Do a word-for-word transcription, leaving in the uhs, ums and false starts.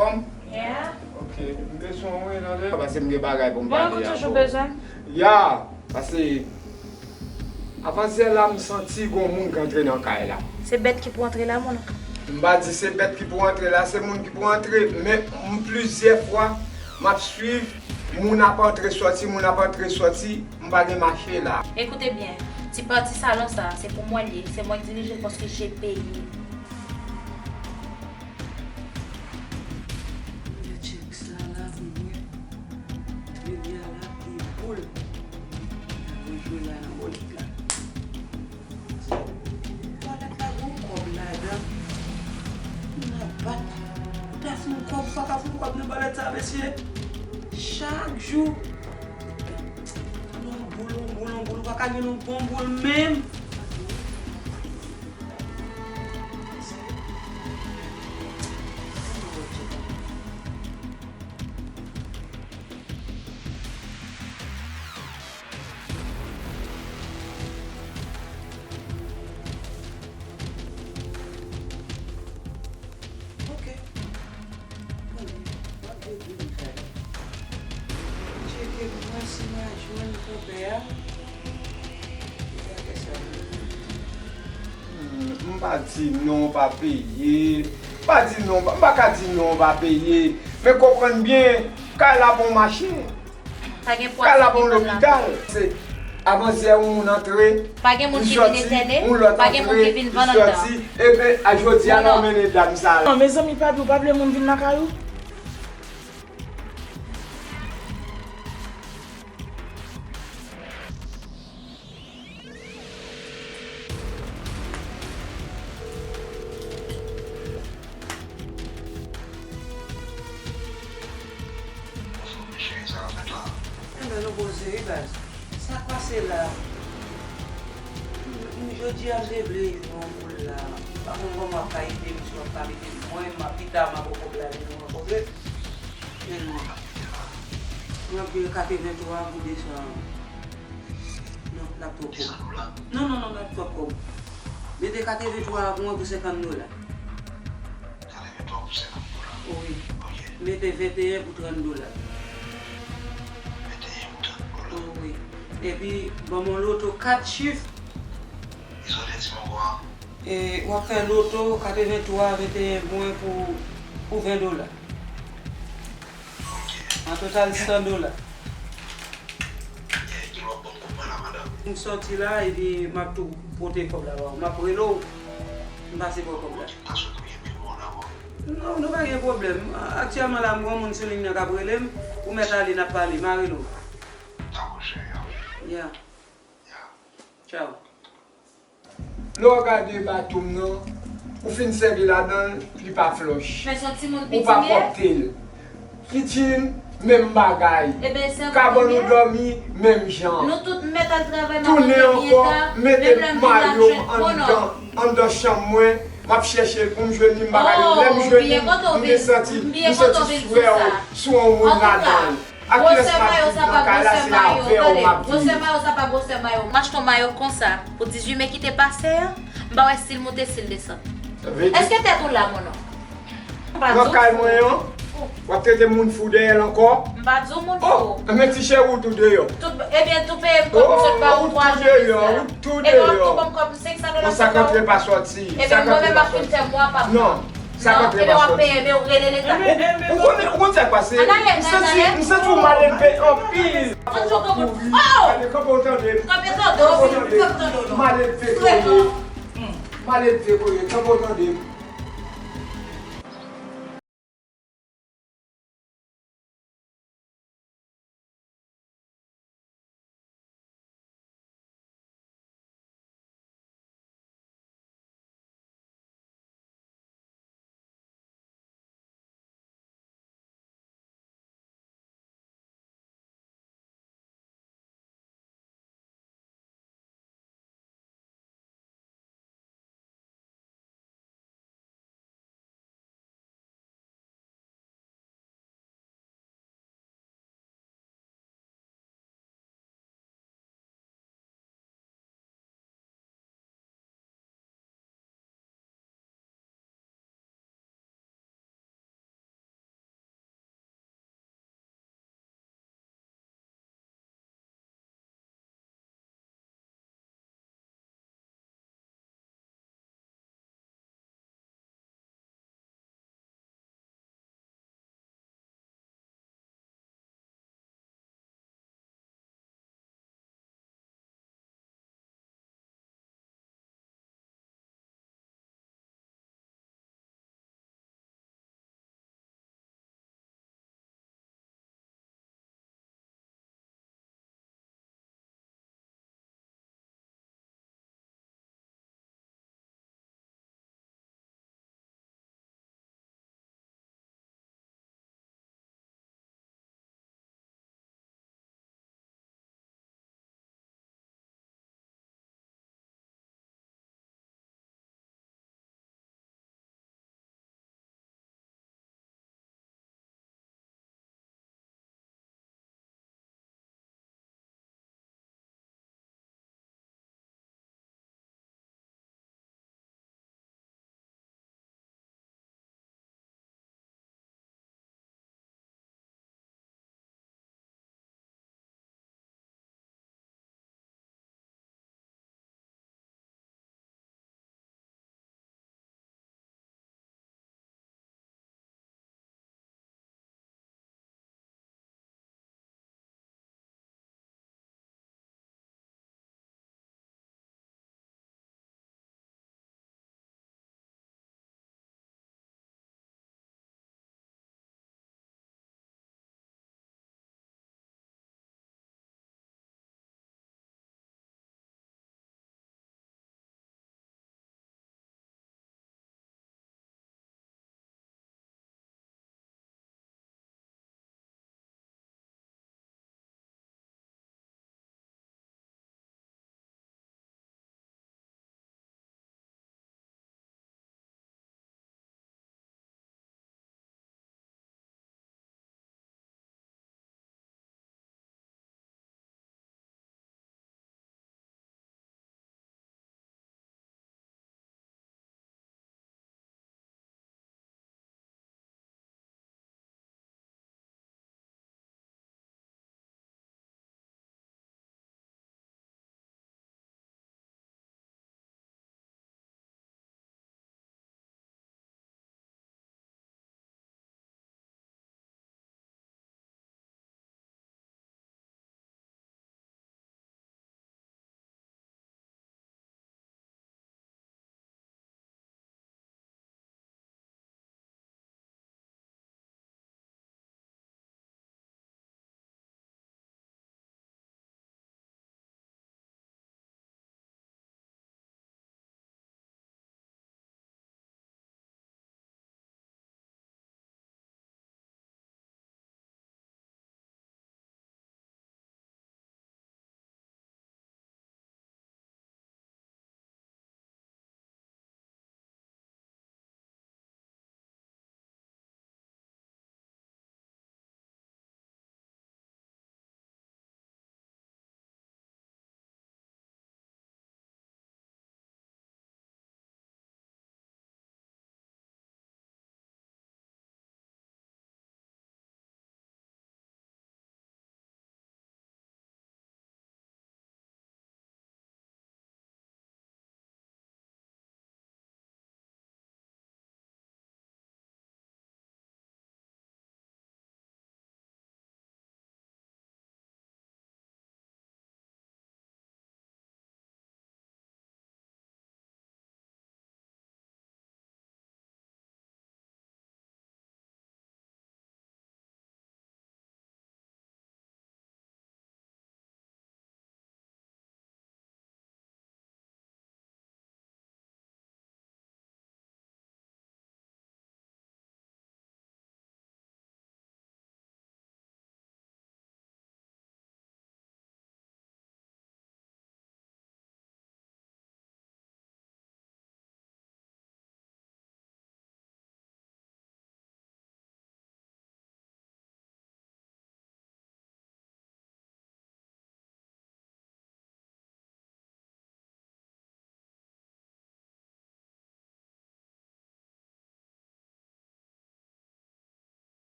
Kòm? Yeah. Ok, m bezwen w wi, tande. Paske m gen bagay pou m pale avè w. Mwen toujou bezwen. Ya, paske avan yè la, m santi gon moun k antre nan kay la. Se bèt ki pou antre la, mon onk? M pa di se bèt ki pou antre la, se moun ki pou antre. Men m plizyè fwa, m ap swiv, moun ap antre sòti, moun ap antre sòti, m pa gen mache la. Ekoute byen, ti pati salon sa, se pou mwen l ye, se mwen k dirije l paske je peye. Mwen tchèk sa la pou mwen. Mwen li a la, li boul. Mwen jwe la nan bòl la. Balèt la gon kòb ladan. Moun ap bat. Ou ta fè yon kòb, ou pa ka fè yon kòb nan balèt sa, mesye. Chak jou. Yon boul, yon boul, yon boul. Ou pa ka gen yon bon boul menm. Ok. Konnen, w ap debouye w fè. Tcheke pou mwen si m a jwenn konpè a. Ou ka fè sa. Hmm, m pa di non, pa peye. M pa di non, m pa ka di non, pa peye. Men konprann byen, kay la bon mache. Pa gen pwa. Kay la bon lopital. Se avan yè yon moun antre, pa gen moun ki vin entène, yon lòt antre, pa gen moun ki vin vann anndan. Epi, a jodi a, non, nou mennen dam sa la. Non, mezanmi, pa di w pa vle moun vin lakay ou? Enben, nou poze wi baz. Sa k pase la? M, m, jodi a m te vle jwe yon boul la. M pa konn kòman w ap ka ede m, si w ap ka ede m. Mwen, m ap pita, m ap poko vle ale nou rankontre. Mwen gen katrevenntwa pou desan. Non, l ap twòp kòb. Non, non, non, l ap twòp kòb. Mete katrevenntwa a pou mwen pou senkant dola. Katrevenntwa pou senkant dola. Wi. Ok. Mete venteyen pou trant dola. Venteyen pou trant dola. Wi. Epi, ban m yon loto kat chif. Kisa w te di m ankò a? E, w ap fè loto katrevenntwa venteyen pwen pou, pou ven dola. Ok. An total, san dola. Ki lè w ap ban m kòb mwen la, madanm? M sòti la, epi m ap tou pote kòb la ba w. M ap rele w, m pase ba w kòb la. Tansyon tou gen pil moun ankò. Non, nou pa gen pwoblèm. Aktyèlman la, m gen yon moun sou liy nan k ap rele m. Ou mèt ale, n ap pale. M a rele w. Dakò, cheri. Ya. Ya. Tchaw. Lè w gade bato m nan, ou fin sèvi ladan l, li pa flòch. Ou pa pwòpte l. Kichen, menm bagay. Kabann ou dòmi, menm jan. Tounen ankò, mete mayo m anndan, anndan chanm mwen, m ap chèche l pou m jwenn li, m pa ka jwenn. Lè m jwenn li, m te santi, m santi swè w sou yon moun ladan l. Ak kilès m ap viv nan kay la, se avè w m ap viv. Gwosè mayo sa pa gwosè mayo. M achte yon mayo konsa pou dizuit me ki te pase a. M pa wè si l moute, si l desann. Èske tèt ou la, mon onk? Nan kay mwen an, w ap trete moun fou dèyè l ankò? M pa di w moun fou. Oh, men ti cheri w tou deyò. Tout, ebyen, tou peye m kòb m sot ba ou twa jou. Ou tou deyò, ou tou deyò. Ebyen, w ap tou ban m kòb m senk san dola. Sa k antre pa sòti. Ebyen, mwen menm m ap fin fè mwa pa mwa. Non. Sa pa trè pa sòti. Epi w ap peye, men w rele leta. Ou konnen, ou konn sa k pase? M santi, m santi w malelve anpil. Ann jwe kanpe. Oh! Kanpe, kanpe w tande m. Kanpe tande w. Kanpe w tande m. Malelve kote. Malelve kote. Kanpe w tande m.